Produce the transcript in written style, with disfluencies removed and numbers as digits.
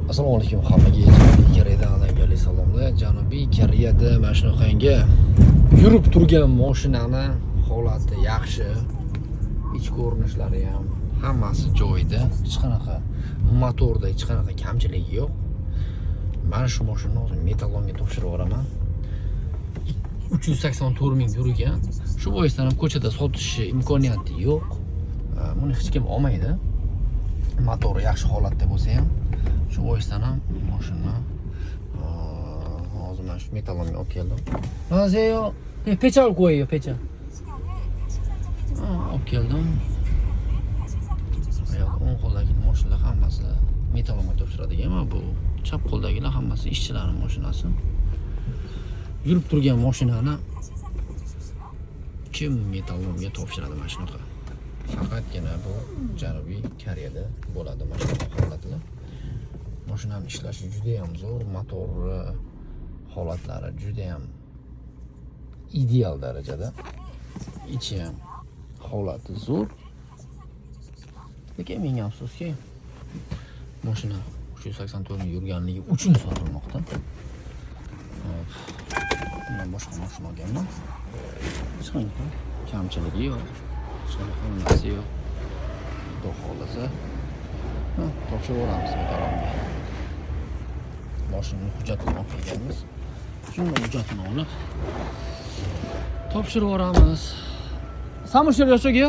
Assalomu alaykum hammaga. Janubiy Koreyadan alangalik salomlar. Janubiy Koreyada mana shunaqangi yurib turgan mashinani holati yaxshi. Ich ko'rinishlari ham hammasi joyida. Hech qanaqa motorda hech qanaqa kamchiligi yo'q. Mana shu mashinani o'zim металлолом ga topshirib yuboraman. 384 ming yurgan. Shu boisdan ham ko'chada sotish imkoniyati yo'q. Buni hech kim olmaydi. Motori yaxshi holatda bo'lsa ham, shu boisdan ham mashina hozir mana shu металлолом ga olib keldim. 안녕하세요. 폐차 올 거예요, 폐차. Olib keldim. Yo'q, o'ng qo'ldagi mashinalar hammasi металлолом ga topshiradigan, mana bu chap qo'ldagilar hammasi ishchilarning mashinasi. Yurib turgan mashinani kim металлолом ga topshiradi mana shunaqa? Faqatgina bu Janubiy Koreyada bo'ladi mana shunaqa holatlar. Mashinani ishlashi juda ham zo'r, motori holatlari juda ham ideal darajada. Ichi ham holati zo'r. Lekin ming afsuski, mashina 384 ming yurganligi uchun sotilmoqda. Hop. Undan boshqa mashina olganman. Hech qanaqa kamchiligi yo'q. Hech qanaqa nimasi yo'q. Xudo xohlasa, ha, topshirib yuboramiz металлолом ga. Mashinani hujjatini olib kelganmiz. Shuni hujjatini olib topshirib yuboramiz. 사무실 이쪽이요?